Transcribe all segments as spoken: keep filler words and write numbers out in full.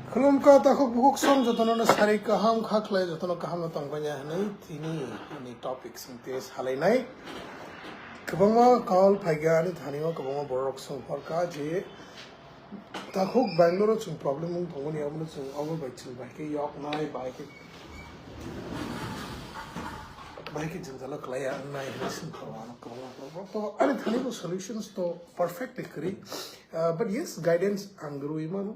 Khulumkha takhuk bukhuk song jotono no sari kaham kha khlai jotono kaham no tongbaina hinwi tini ani topic song te salainai. Kwbangma call phaikha ani thani o kwbangma borok song phorkha je takhuk Bangalore o chwng problem wng tongmani abono chwng obo bai chwng bai khe yoknai bai khe bai khe jwngjalo kwlaiya wngnai hinwi song phorkha ano kwbangma borok to ani thani bo solutions to perfectly kwrwi. Uh, but yes, guidance ang rwi mano.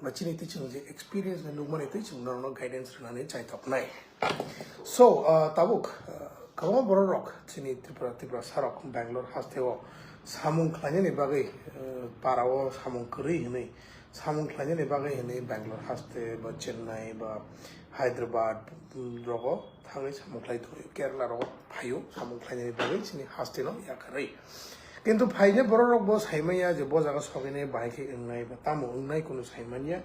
Ba chini twi chwng je experience no nukmani twi chwng norokno guidance rwnani chaithoknai. So, uh, tabuk, uh, kwbangma borok rok chini Tripura, Tripura sarok Bangalore haste o samung khlainani bagwi, uh, para o samung kwrwi hinwi, samung khlainani bagwi hinwi Bangalore haste ba Chennai ba Hyderabad, mm, rogo thangwi samung khlai thangwi Kerala rogo phaio samung khlainani bagwi chini haste no yakarwi. Kintu phaikhe borok rok bo saimanya je bo jaga sogwini bahai khe wngnai ba tamo wngnai kunu saimanya.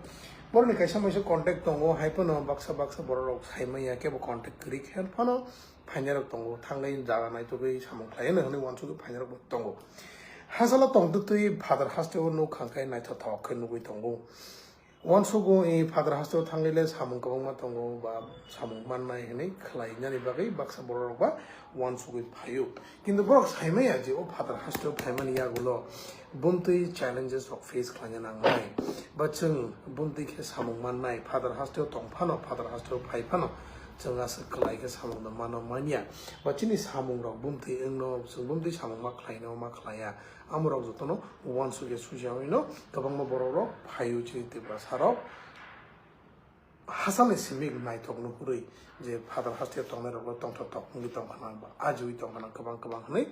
Borokni kaisa maisa contact tongo, hai phano baksa baksa borok rok saimanya kebo contact kwrwi khe phano phainai rok tongo, thangwi jaga naitugwi samung khlai hwnwi uansugwi phainai rok bo tongo. Hachalo tongtwtwi Father haste o nuk khangkhe naithothok khe nugwi tongo. Uansukgo i Father haste o thangwi le samung kwbangma tongo ba samung mannai hinwi khlainani bagwi baksa borok rok ba uansugwi phaio. Kintu borok saimaya je o Father haste o phaimani yagulo bumtwi challenges rok face khlaina nangnai. Ba chwng bumtwi khe samung mannai, Father haste o tong phano, Father haste o phai phano chwng aswk kwlai khe samung no mano manya. Ba chini samung rok bumtwi wngno, chwng bumtwi samung ma khlaino ma khlaiya. Amorok jotono uansukya sujawi no kwbangma borok rok phaio chini Tiprasa rok. Hachal ni simi naithok no hurwi je Father haste tongnai rok no tongthok tok wngwi tongkhana ba ajiwi tongkhana kwbang kwbang hwnwi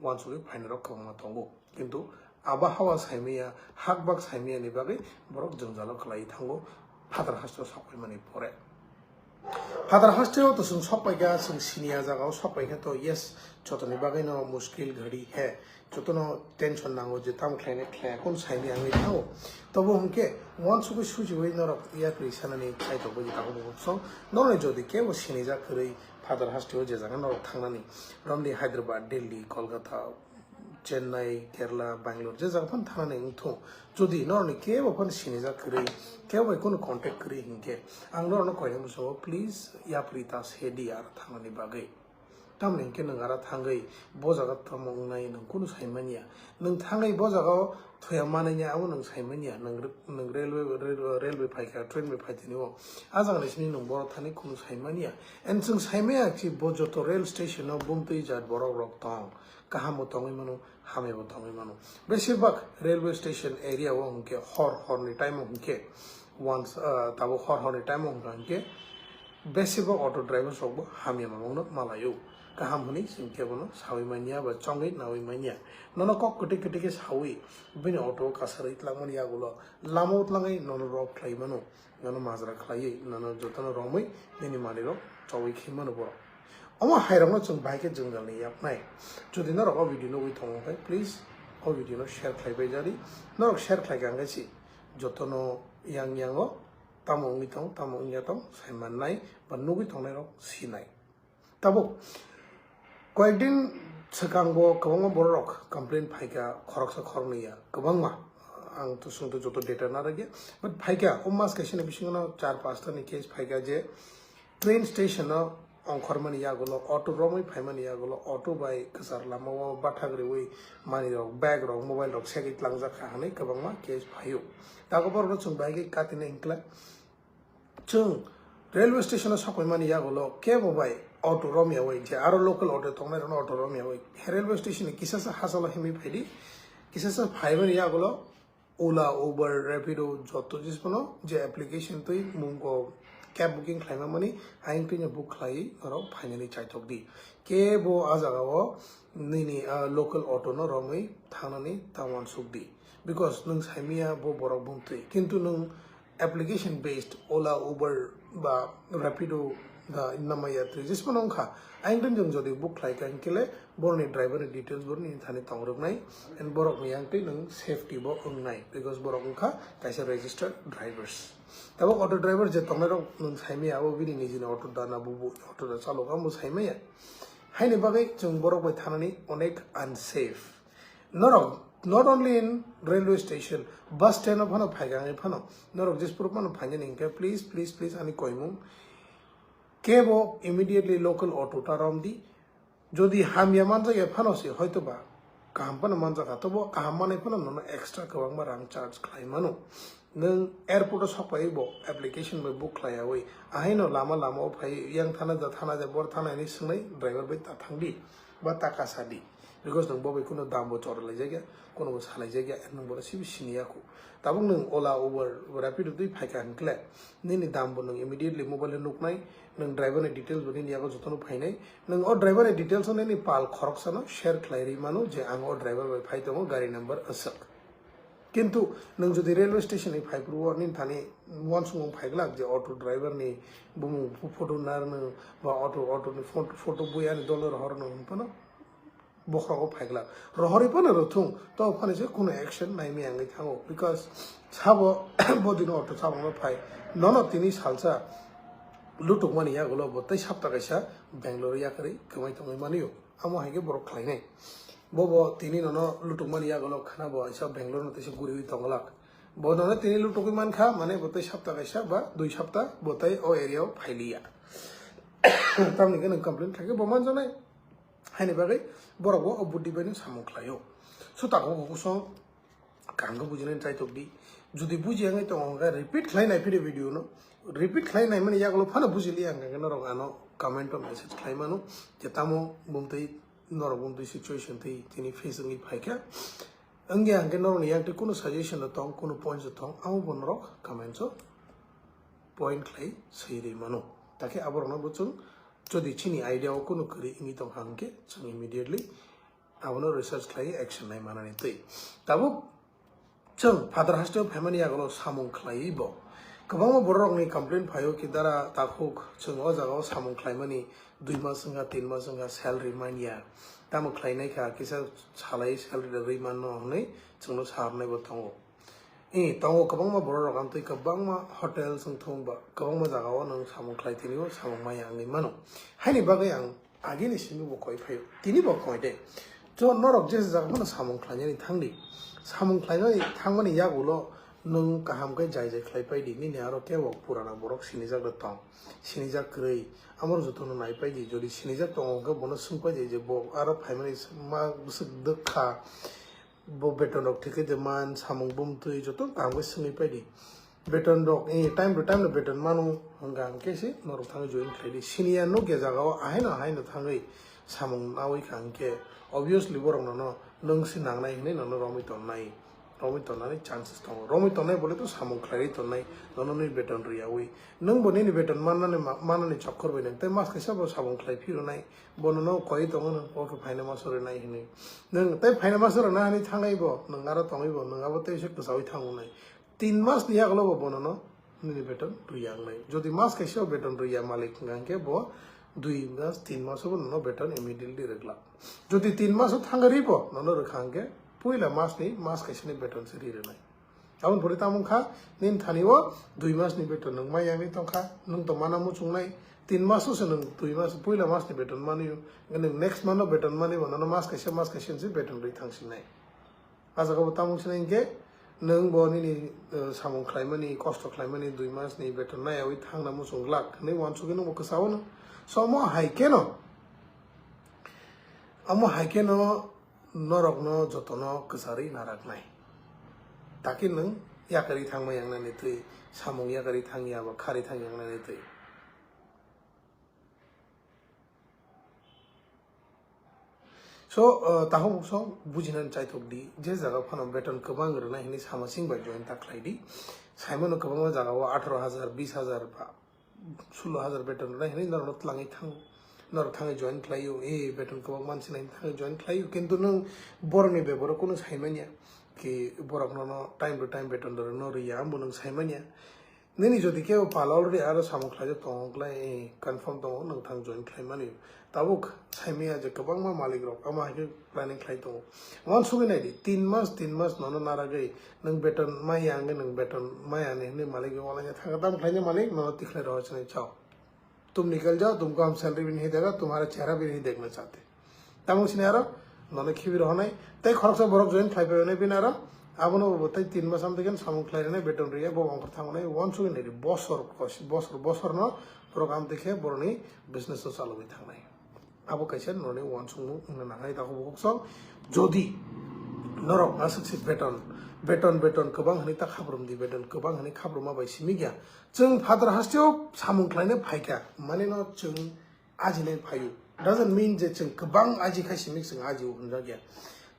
uansugwi phainai rok kwbangma tongo. Kintu abo hawa saimaya, hakbak saimaya ni bagwi borok jwngjalo khlai thango Father haste o sok phaimani pore. Father haste o to chwng sok paikha, chwng siniya jaga o sok paikha to yes, jotoni bagwi no mushkil ghadi hai, jotono tension nango je tamo khlainai khlaiya, kun saimaya wngwi thango. Tobo hwnkhe uansugwi sujiwi norok yapri sanani kaitor bai tamo bo song, norokni jodi kebo sinijak kwrwi Father haste o je jaga norok thangnani, romni Hyderabad, Delhi, Kolkata, Chennai, Kerala, Bangalore, je jaga phano thangnani wngthung. Jodi norokni kebo phano sinijak kwrwi, kebo bai kunu contact kwrwi hinkhe, ang norokno koinai muchungo, please, yapri ta se di aro thangnani bagwi. Tamoni hinkhe nwng aro thangwi bo jaga tamo wngnai nwng kunu saimanya. Nwng thangwi bo jaga o thoya mananya abo nwng saimanya. Nwng, nwng railway, railway, railway phaikha, train bai phaitini o. A jagani simi nwng borok thani kunu saimanya. And chwng saimaya khe bo joto rail station o bumtwi jat borok rok tong. Kaham bo tongwi mano, hamya bo tongwi mano. Besibak railway station area o hwnkhe hor, horni time o hwnkhe once, ah, tabuk hor, horni time o hwnkha hwnkhe besibak auto drivers rok bo hamya mamung no malaio. Kaham hwnwi chwng kebono sawi manya ba chongwi nawi manya. Nono kok kwtwi kwtwi khe sawi bini auto o kasarwi tlangmani yagulo lama o tlangwi nono rob khlai mano. Nono majra khlaiwi, nono jotono romwi nini manwirok chowi khe mano borok. Omo hairokno chwng bahai khe jwngjalni yaknai. Jodi norok o video nugwi tongo khe, please o video no share khlai bai jani. Norok share khlai kha hwnkhe si jotono yang yango tamo wngwi tong, tamo wngya tong sai mannai ba nugwi tongnairok sinai. Tabuk koyekdin swkang bo kwbangma bororok complain phaikha, khoroksa khoroknwi ya kwbangma, ang to chwngto joto data narwkya, but phaikha o mas kaisani bisingo no char pasta ni case phaikha je train station o ongkhormani yagulo, auto romwi phaimani yagulo, auto bai kwchar lama o bathak riwi manwi rok, bag rok, mobile rok segwi tlangjak kha hwnwi kwbangma case phaio. Tago borokno chwng bai khe katina hinkla. Chwng railway station o sokphaimani yagulo kebo bai auto romyawi je aro local auto tongnai rokno auto romyawi he railway station ni kisasa hachalo himwi phaidi, kisasa phaimani yagulo Ola, Uber, Rapido joto jismano je application twi mungko cab booking khlaimani ayang twino book khlaiwi norok phainani chaithok di. Kebo a jagao nini a local auto no romwi thangnani ta uansuk di, because nwng saimanya bo borok bumtwi, kintu nwng application based Ola, Uber ba Rapido da namaya twi jismano wngkha. Ayang jodi book khlai kha hinkhe le boroni driver ni details boroni thani tongrwknai and borokni yang twi nwng safety bo wngnai, because borok wngkha kaisa registered drivers. Tabuk auto driver je tongnai rok nwng saimanya abo bini nijini auto da na bubu auto da chalok amo saimanya. Haini bagwi chwng borok bai thanani onek unsafe. Norok Not only in railway station, bus stand o phano phaikha wngwi phano norok Dispur phano phainani hinkhe, please, please, please, ani koimung kebo immediately local auto ta romdi. Jodi hamya manjakya phano se hoitoba kaham phano manjakha, tobo kaham manwi phano nono extra kwbangma rang charge khlai mano. Nwng airport o sokphaiwi bo application bai book khlaiyawi, ahaino lama lama o phai yang thana ja thana ja bor thana hinwi swngnai driver bai ta thangdi ba ta kasadi, because nwng bo bai kuno dam bo chora laijakya, kuno bo salaijakya, nwng bono sibi siniya khu. Tabuk nwng Ola, Uber, Rapido twi phaikha hinkhle nini dam bo nwng immediately mobile o nuknai, nwng driver ni details bo nini yago jotono phainai, nwng o driver ni details o nini pal khoroksano share khlai rwi mano je ang o driver bai phai tongo, gari number aswk. Kintu nwng jodi railway station ni phai phuru o nini thani uansukmung phai glak je auto driver ni bumung photo narwkno ba auto, auto ni photo, photo bui ani dolo rohorno hwn phano bokhrogo phai glak. Rohorwi phano rwthung, to phano se kuno action naimaya wngwi thango, because sabo bo dino auto chabangno phai nono tini salsa lutukmani yagulo bo tei sapta kaisa Bangalore yakarwi kwmai tongwi manio. Amo hai khe borok khlainai. Bo bo tini nono lutukmani yagulo khana bo aisa Bangalore no teisa guriwi tonglak. Bo nono tini lutukwi mankha, mane bo tei sapta kaisa ba dui sapta bo tei o area o phailiya. Tamni khe nwng complain khlai khe bo manjaknai. Haini bagwi borok bo o buddi bai no samung khlaio. So takhuk kosong kaham khe bujinani chaitok di. Jodi bujiya wngwi tongo hwnkhe repeat khlai nai phiri video no. Repeat khlai nai mani yagulo phano bujili ang khe norok ano comment o message khlai mano je tamo bumtwi norok bumtwi situation twi tini face wngwi phaikha. Wngya hwnkhe norokni yakti kuno suggestion rok tong, kuno points rok tong, amo bo norok comment o point khlai swi rwi mano. Takhe aborokno bo chwng jodi chini idea o kuno kwrwi wngwi tongkha hwnkhe chwng immediately abono research khlai action nai manani twi. Tabuk chwng Father Hasteo phaimani yagulo samung khlaiwi bo kwbangma bororokni complain phaio ki dara takhuk chwng o jagao samung khlaimani dui mas wngkha, tin mas wngkha, salary manya. Tamo khlainai kha, kisa salai salary rwgwi manno hwnwi chwngno sarnai bo tongo. E, tongo kwbangma bororok amtwi kwbangma hotel chwng thung ba kwbangma jagao nwng samung khlai tini o samung maya wngwi mano. Haini bagwi ang agini simi bo koi phaio, tini bo koi de. Jo norok je jaga phano samung khlainani thangdi. Samung khlainani thangmani yagulo nwng kaham khe jai jai khlai paidi. Nini aro kebo purana borok sinijak da tong. Sinijak kwrwi. Amoro jotono nai paidi. Jodi sinijak tongo hwnkhe bono swng paidi je bo aro phaimani ma bwswk dwkha. Bo beton rok thikhe de man samung bumtwi joto kaham khe swngwi paidi. Beton rok, eh, time to time no beton manu hwnkha hwnkhe se norok thangwi join khlai di. Siniya nukya jaga o ahaino ahaino thangwi samung nawi kha hwnkhe obviously borok nono nwng se nangnai hinwi nono romwi tonnai, romwi tonnani chances tongo. Romwi tonnai bole to samung khlaiwi tonnai, nono nini beton rwyawi. Nwng bo nini beton mannani ma-, mannani chokkor bai nwng tei mas kaisa bo samung khlai phirwnai, bo nono koi tongo nwng, o khe phaina mas rwnai hinwi. Nwng tei phaina mas rwna hinwi thangnai bo, nwng aro tongwi bo, nwng abo tei se kwchawi thango nai. Tin mas ni yagulo bo bono no nini beton rwya wngnai. Jodi mas kaisa o beton rwya malik wngkha hwnkhe bo dui mas, tin mas o bo nono beton immediately rwglak. Jodi tin mas o thangwi bo nono rwkha hwnkhe puila mas ni mas kaisa ni beton se ri rwnai. Aboni pore tamo wngkha nini thani o dui mas ni beton nwng maya wngwi tongkha, nwng to mana muchungnai, tin mas o se nwng dui mas, puila mas ni beton manwi o, nwng next month o beton manwi bo nono mas kaisa mas kaisa se beton rwi thangsinai. A jaga bo tamo wngsinai hinkhe nwng bo nini, eh, samung khlaimani, kosto khlaimani dui mas ni beton nayawi thangna muchung glak hinwi uansugwi nwng bo kwchao no. So omo hai kheno, omo hai kheno norokno jotono kwcharwi naraknai. Takhe nwng yakarwi thangma yangnani twi, samung yakarwi thangya ba kharwi thang yangnani twi. So, uh, takhuk buksong bujinani chaithok di, je jaga phano beton kwbang rwnai hinwi samasing bai join ta khlai di. Saimano kwbangma jaga o atharo hajar, bis hajar ba sulo hajar beton rwnai hinwi norokno twlangwi thango. Norok thangwi join khlaio, e beton kwbang mansinai thangwi join khlaio, kintu nwng borokni bebaro kunu saimanya ki borok nono time to time beton rwno rwya, ambo nwng saimanya. Nini jodi kebo pal already aro samung khlaijak tongo wngkhlai, eh, confirm tongo, nwng thang join khlai mani. Tabuk saimaya je kwbangma malik rok, amo hai khe planning khlai tongo. Uansugwi nai di, tin mas, tin mas nono naragwi nwng beton maya hwnkhe nwng beton maya ni hwnwi malik rok walaina thangkha, tamo khlaina malik nono tikhlai rohor sinai chao. तुम निकल जाओ, तुमको हम सैलरी भी नहीं देगा, तुम्हारा चेहरा भी नहीं देखना चाहते। Tamo sini aro Nono khibi rohonai, tei khoroksa borok join khlai pai onai bini aro, abono bo tei tin mas amtwi khe samung khlai rwnai, beton rwya, bo ongkhor thangnai, uansugwi nai di, bosor, bosor, bosorno borok amtwi khe borokni business no chalogwi thangnai. Abo kaisa norokni uansukmung wngna nangnai, takhuk bukhuk song. Jodi norok aswk se beton, beton, beton kwbang hwnwi ta khaprum di, beton kwbang hwnwi khapruma bai simi kya. Chwng phatar hasteo samung khlaina phaikha, mane no chwng ajinai phaio. Doesn't mean je chwng kwbang aji khai simi chwng ajio hwnjakya.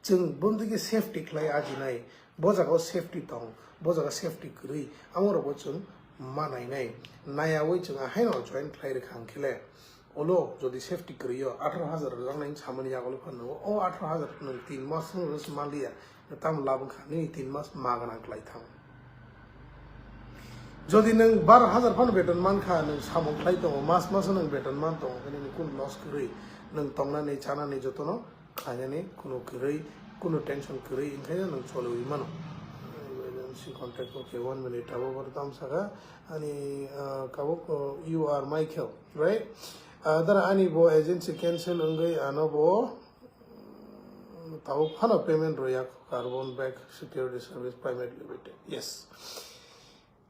Chwng bumtwi khe safety khlai ajinai, bo jaga o safety tong, bo jaga safety kwrwi, amo rokbo chwng ma nainai. Nayaui chwng ahaino join khlai rwkha hwnkhe le, ulo jodi safety kwrwi o atharo hazar rwjaknai samani yagulo phano o atharo hazar nwng tin mas nwng rwse manliya, tamo lab wngkha nini tin mas ma gwnang khlai thang. Jodi nwng baro hazar phano beton mankha, nwng samung khlai tongo, mas maso nwng beton man tongo, hwnwi nini kunu loss kwrwi, nwng tongnani, chanani jotono khlainani kunu kwrwi, kunu tension kwrwi, wngkhaino nwng choliwi mano. Emergency contact, okay, one minute, abo bo tam saka, ani, ah, kabuk, oh, you are Michael, right? Ah, dara ani bo agency cancel wngwi ano bo, mm, tabuk phano payment rwya, Carbon Bag Security Service Private Limited. Yes.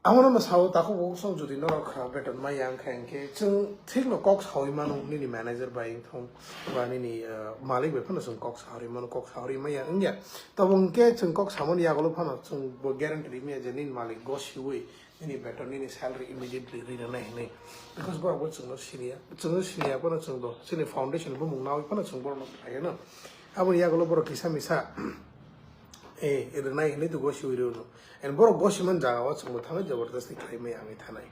Amo no sao, takhuk bukhuk song jodi norok kha beton maya wngkha hwnkhe chwng thik no kok saui mano nini manager bai wngthong ba nini, ah, malik bai phano chwng kok saui mano, kok saui maya wngya. Tabo hwnkhe chwng kok samani yagulo phano chwng bo guarantee rimaya je nini malik gosiui nini beton nini salary immediately rinanai hwnwi. Because borok bo chwngno siniya, chwngno siniya phano chwng do chini foundation bumung naui phano chwng borokno khlaiya no. Aboni yagulo borok kisa misa eh, rwnai hwnwi to gosiui rwno. And borok gosiman jaga o chwngbo thangwi jabardasti khlai maya wngwi thanai.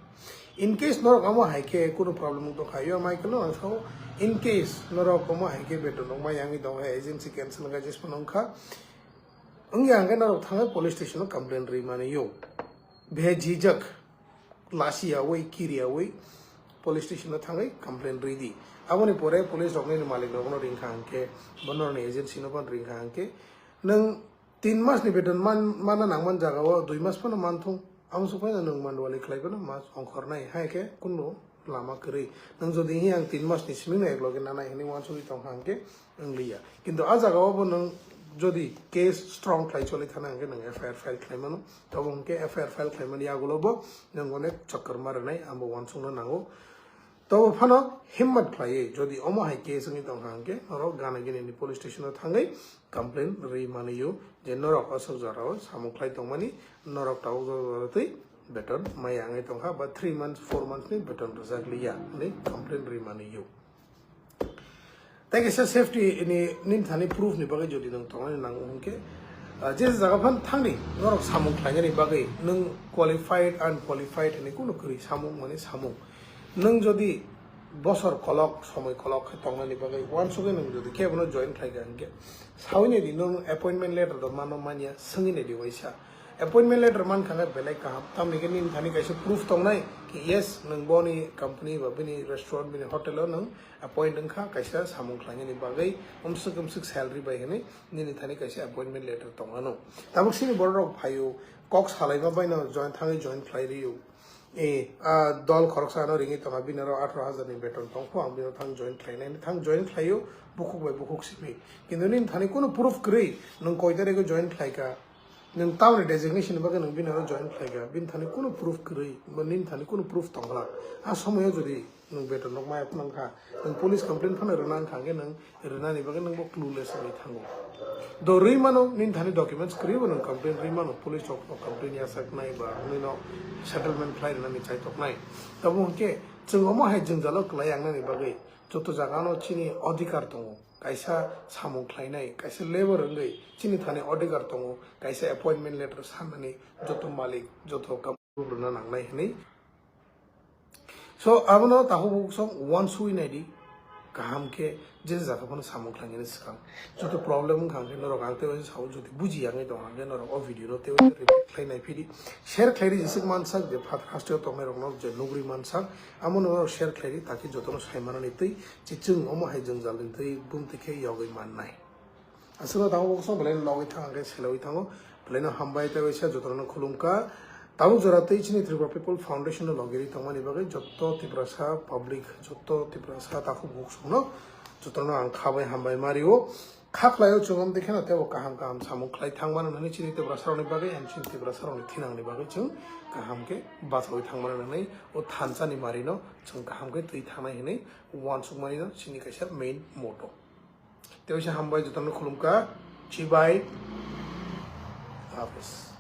In case norok omo hai khe kunu problem wng tongkha, yo Michael no ang sao, in case norok omo hai khe beton rok maya wngwi tongkha, agency cancel wngkha, jesphano wngkha, wngya hwnkhe norok thangwi police station o complain rwi mani yo. Bhe jijak lasiyaui, kiriyaui police station o thangwi complain rwi di. Aboni pore police rokni malik rokno ringkha hwnkhe, bo norokni agency no phano ringkha hwnkhe, nwng tin mas ni beton man, manna nangman jaga o dui mas phano manthung, amsuk phano nwng mandwali khlai phano mas ongkhornai, hai khe kunu lama kwrwi. Nwng jodi hi ang tin mas ni simi no ekloge nanai hwnwi uansugwi tongkha hwnkhe, wngliya. Kintu a jaga o bo nwng jodi case strong khlai choli thana hwnkhe nwng F I R file khlai mano. Tabo hwnkhe F I R file khlaimani yagulo bo nwng onek chakar ma rwnai, abo uansukna nango. Tabo phano himmat khlaiwi jodi omo hai case wngwi tongkha hwnkhe norok gana gini ni police station o thangwi complain rwi manwi o je norok aswk jora o samung khlai tongmani, norok tabuk jora jora twi beton maya wngwi tongkha ba three months, four months ni beton rwjak liya hwnwi complain rwi manwi o. Tei kaisa safety ni nini thani proof ni bagwi jodi nwng tongnani nango hwnkhe, ah, je jaga phan thangni norok samung khlainani bagwi nwng qualified, unqualified hwnwi kunu kwrwi samung mani samung. Nwng jodi bosor kolok, somoi kolok khe tongnani bagwi uansugwi nwng jodi khe bono join khlaikha hwnkhe, saui naidi nwng appointment letter do mano manya, swngwi naidi waisa. Appointment letter mankha khe belai kaham, tamni khe nini thani kaisa proof tongnai ki yes, nwng boni company ba bini restaurant, bini hotel o nwng appoint wngkha kaisa samung khlainani bagwi, umswk umswk salary bai hwnwi nini thani kaisa appointment letter tong ano. Tabuk sini borok rok phaio, kok salaima baino join thangwi join khlai rio. E, a dol khoroksa ano ringwi tongkha, bini aro atharo hazar ni beton tongkho, ang bini thang join khlainai, thang join khlaio, bukhuk bai bukhuk simi. Kintu nini thani kunu proof kwrwi, nwng koi tarikh o join khlaikha, nwng tamoni designation ni bagwi nwng bini aro join khlaikha, bini thani kunu proof kwrwi, nini thani kunu proof tongkha. A somoyo jodi nwng beton rok maya phano wngkha, nwng police complaint phano rwna wngkha, hwnkhe nwng rwnani bagwi nwng bo clueless wngwi thango. Do rwi mano, nini thani documents kwrwi bo nwng complaint rwi mano, police rok no complaint yachaknai ba nwino settlement khlai rwnani chaitoknai. Tamo hwnkhe chwng omo hai jwngjalo kwlai yangnani bagwi joto jagano chini odhikar tongo. Kaisa samung khlainai, kaisa labour wngwi chini thani odhikar tongo, kaisa appointment letter sanani joto malik, joto kam rwna nangnai hwnwi. So, abono takhuk bukhuk song uansugwi naidi, kaham khe je jaga phano samung khlainani swkang. Joto problem wngkha hwnkhe norok ang tei sao jodi buji yangwi tong hwnkhe norok o video no tei repeat khlai naiphidi. Share khlaidi, jeswk mansak je phat hasteo tongnai rokno je nugri mansak, amo norok share khlaidi, taki jotono sai manani twi je chwng omo hai jwngjal ni twi bumtwi khe yogwi mannai. Aswkno tabuk bokso belai no logwi thang khe selogwi thango, belai no hambai tei waisa jotono khulumkha. Tabuk jora tei chini Tripura People Foundation no logi ri tongmani bagwi joto Tiprasa public, joto Tiprasa takhuk bukhuk songno jotono ang khabai hambai ma rio. Kha khlaio chwng amtwi kheno teibo kaham kaham samung khlai thangmano hwnwi chini Tiprasarokni bagwi and chini Tiprasarokni thinangni bagwi chwng kaham khe bachaui thangmano hwnwi o thansa ni marino chwng kaham khe twi thangnai hwnwi uansukmani no chini kaisa main motto. Tei waisa hambai jotono khulumkha. Chibai. Hafiz.